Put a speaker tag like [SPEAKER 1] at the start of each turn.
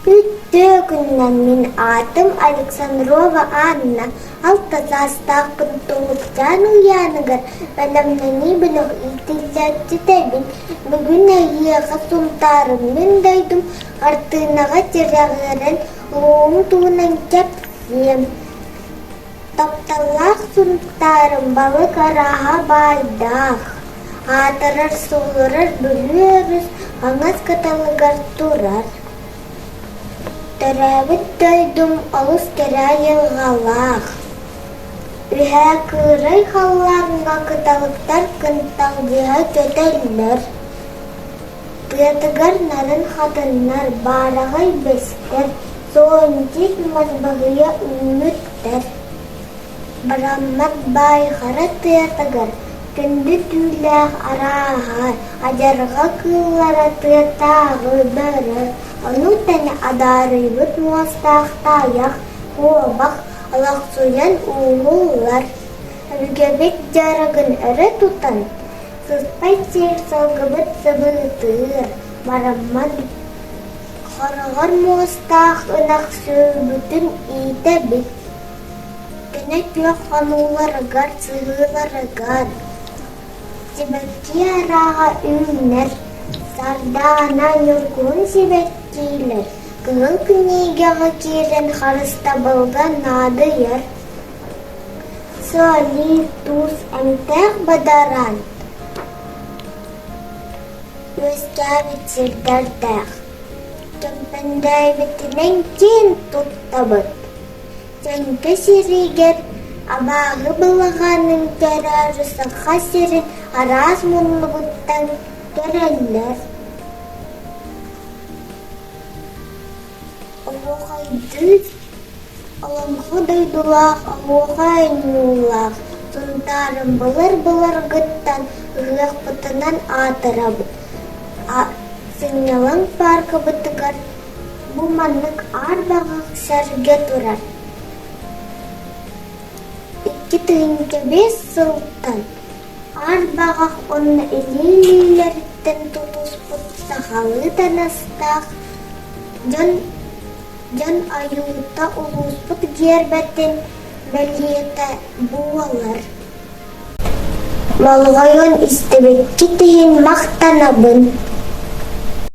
[SPEAKER 1] Үтүө күнүнэн мин аатым Александрова Анна, алта саастаахпын Туллукчаан уһуйааныгар бэлэмнэнии бөлөх иитиллээччитэбин. Бүгүн эйиэхэ Сунтаарым мин дойдум хартыынаҕа тирэҕирэн улууһум туһунан кэпсиэм. Тапталлаах Сунтаарым балык арааһа баайдаах, аатырар-суолурар Бүлүү өрүс хаҥас кытылыгар турар. Төрөөбүт дойдум олус кэрэ айылҕалаах, үһээ кыырай халлааҥҥа кыталыктар кынталдьыһа көтөллөр, тыатыгар нарын хатыҥнар, баараҕай бэстэр, суончик мас баһыйа үүммүттэр. Бараммат баай хара тыатыгар күндү түүлээх арааһа, адьырҕа кыыллара тыатааҕы бөрө, ону тэҥэ адаарыйбыт муостаах таайах, куобах олохсуйан ууһууллар. Өбүгэбит дьарыгын өрө тутан, сыспай сиэр сылгыбыт сыбыытыыр, бараммат хороҕор муостаах ынах сүөһүбүтүн иитэбит. Кини күөх хонууларыгар, сыһыыларыгар сибэкки арааһа үүнэр, сардаана, ньургуһун сибэккилэр кыһыл кинигэҕэ киирэн харыстабылга наадыйар. Сыалыы, туус, эмтээх бадараан үөскээбит сирдэрдээх, Кэмпэндээйбитинэн киэн туттабыт. Тэҥкэ сиригэр абааһы балаҕанын көрөөрү Саха сирин араас муннугуттан көрөллөр. Оһуохайдыы Олоҥхо дойдулаах оһуохай оонньуулаах Сунтаарым былыр-былыргыттан ыһыахпытынан аатырабыт. Сынньалаҥ пааркабытыгар Бу маннык аар баҕах сэргэ турар. 2005 сылтан аар баҕах уонна илии-илиилэриттэн тутуспут сахалыы таҥастаах дьон дьон айуута улууспут гиэрбэтин бэлиэтэ буолар. Болҕойон истибиккит иһин махтанабын.